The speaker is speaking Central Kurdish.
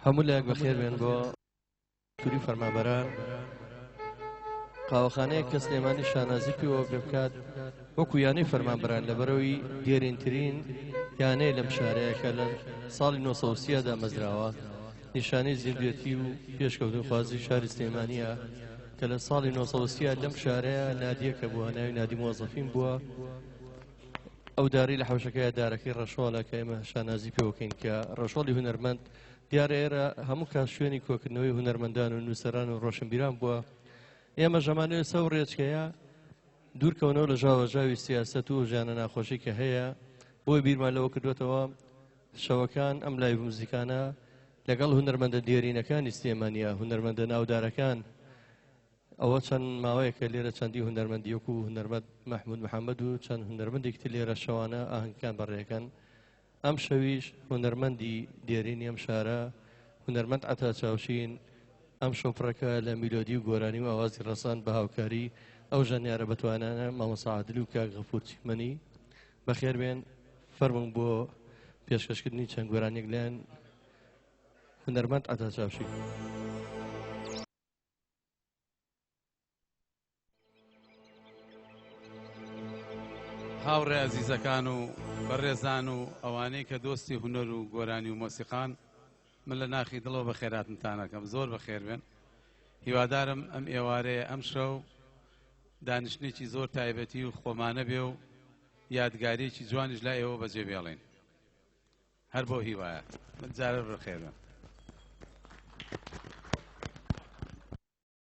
هەموو لایەک بەخێر بێن بۆ توری فەرمانبەران قاوەخانەیەک کە سلێمانی شانازی پێوە پێ بکات وەکو یانەی فەرمانبەران لەبەرەوەی دێرینترین یانەیە لەم شارەیە کە لە ساڵی 930 دامەزراوە نیشانەی زیندوێتی و پێشکەوتنخوازی شاری سلێمانیە کە لە ساڵی 930 لەم شارەیە نادیەکە بووە ناوی نادی مۆزەفین بووە ئەو دارەی لە حەوشەکەیە دارەکەی ڕەشۆڵە کە ئێمە شانازی پێوەکەین کە ڕەشۆڵی هونەرمەند دیارە ئێرە هەموو کات شوێنی کۆکردنەوەی هونەرمەندان و نووسەران و ڕۆشنبیران بووە ئێمە ژەمانەوێ سەو ڕێچکەیە دوورکەونەوە لە ژاوەژاوی سیاسەت و ژیانە ناخۆشی کە هەیە بۆی بیرمان لەوە کردوێتەوە شەوەکان ئەم لایڤ موزیکانە لەگەڵ هونەرمەندە دێرینەکانی سلێمانیا هونەرمەندە ناودارەکان ئەوە چەند ماوەیەکە لێرە چەندی هونەرمەندی وەکو هونەرمەند مەحمود محەممەد و چەند هونەرمەندێکی تر لێرە شەوانە ئاهەنگەکان بەڕێکەن ئەم شەویش هونەرمەندی دێرینی ئەم شارە هونەرمەند عەتا چاوشین ئەم شەو پڕەکە لە میلۆدی و گۆرانی و ئاوازی ڕەسان بە هاوکاری ئەو ژەنیارە بەتوانانە مامۆستا عادل و کاک غەفور چیمەنی بەخێربێن فەرموون بۆ پێشکەشکردنی چەند گۆرانیەک لایەن هونەرمەند عەتا چاوشین. هاوڕێ ئەزیزەکان و بەڕێزان و ئەوانەی کە دۆستی هونەر و گۆرانی و مۆسیقان من لە ناخی دڵەوە بەخێراتنتانەکەم زۆر بەخێر بێن هیوادارم ئەم ئێوارەیە ئەم شەو دانیشتنێکی زۆر تایبەتی و خۆمانە بێ و یادگاریەکی جوانیش لای ئێوە بەجێ بێڵین هەر بۆ هیوایە من جارە بەخێر بێن.